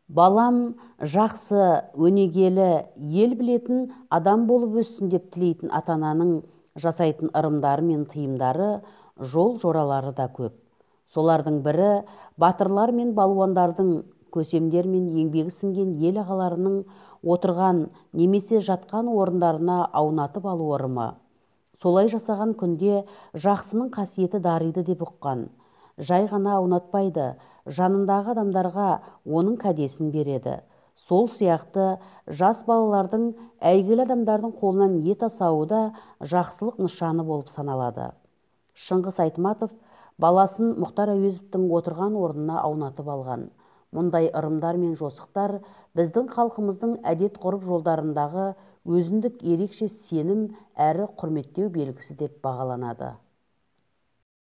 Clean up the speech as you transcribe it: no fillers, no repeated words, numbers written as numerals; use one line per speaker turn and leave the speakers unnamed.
Балам жақсы, өнегелі, ел білетін адам болып өссін деп тілейтін ата-ананың жасайтын ырымдары мен тыйымдары, жол жоралары да көп. Солардың бірі батырлар мен балуандардың, көсемдер мен еңбегі сіңген ел ағаларының отырған немесе жатқан орындарына аунатып алу ырымы. Солай жасаған күнде жақсының қасиеті дариды деп ұққан. Жай ғана аунатпайды, жанындағы адамдарға оның кәдесін береді. Сол сияқты жас балалардың әйгілі адамдардың қолынан ет асауы да жақсылық нышаны болып саналады. Шыңғыс Айтматов баласын Мұхтар Әуезовтің отырған орнына аунатып алған. Мұндай ырымдар мен жосықтар біздің халқымыздың әдет-ғұрып жолдарындағы өзіндік ерекше сенім әрі құрметтеу белгісі деп бағаланады.